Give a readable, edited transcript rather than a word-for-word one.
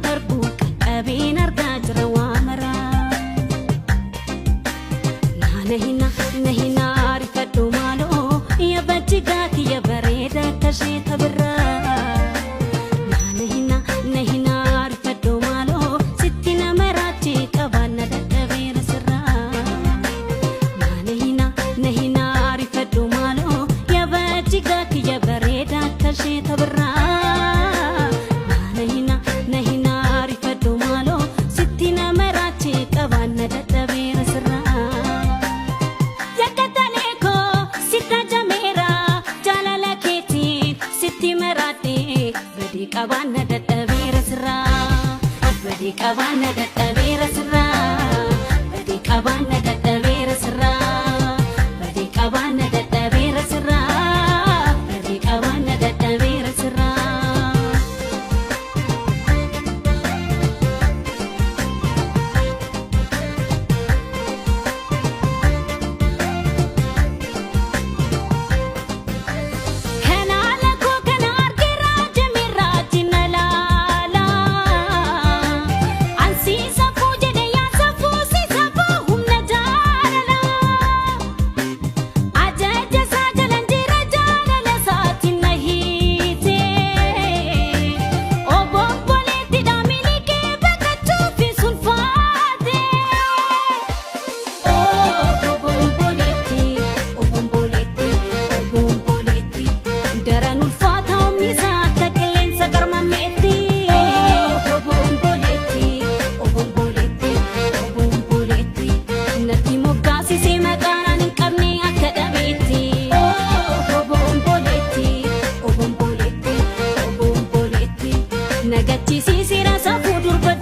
tarbu qaqqabeen argaa jira waa maraa. Naana hina na hina rifadhu maaloo yabachigaa kiyya bareeda akka ishee tabirraa. Naana hina na hina rifadhu maaloo sitti nama raachee qabaan na dadhabeera sirraa. Naana hina na hina rifadhu maaloo yabachigaa kiyya bareeda akka ishee tabirraa. Naana hina na hina rifadhu maaloo sitti nama raachee qabaan na dadhabeera sirraa. Yakkatalee koo sitta jameera jaalala keetiin sitti maraadhe badii qabaan na dadhabeera sirraa. Badii qabaan na dadhabeera sirraa. Badii qabaan na dadhabeera sirraa. Badii qabaan na dadhabeera sirraa. Badii qabaan na dadhabeera sirraa. Kanaala koo kana argeera jameera jina laala. Ansi safuu jedhe yaa safuu si safuu humna jaalala. Ajaja isaa jalan jira jaalala isaatiin na hiite. Obomboleetti dhaamilikee baqachuuf sulfaate. Obomboleetti, obomboleetti, obomboleetti. Daran ulfaata humni isaa akka qilleensa garmameetti. Obomboleetti, obomboleetti, obomboleetti. Natti moggaasisee maqaan hin qabne akka dhabeetti. Obomboleetti, obomboleetti, obomboleetti. Nagachisiisira safuu durba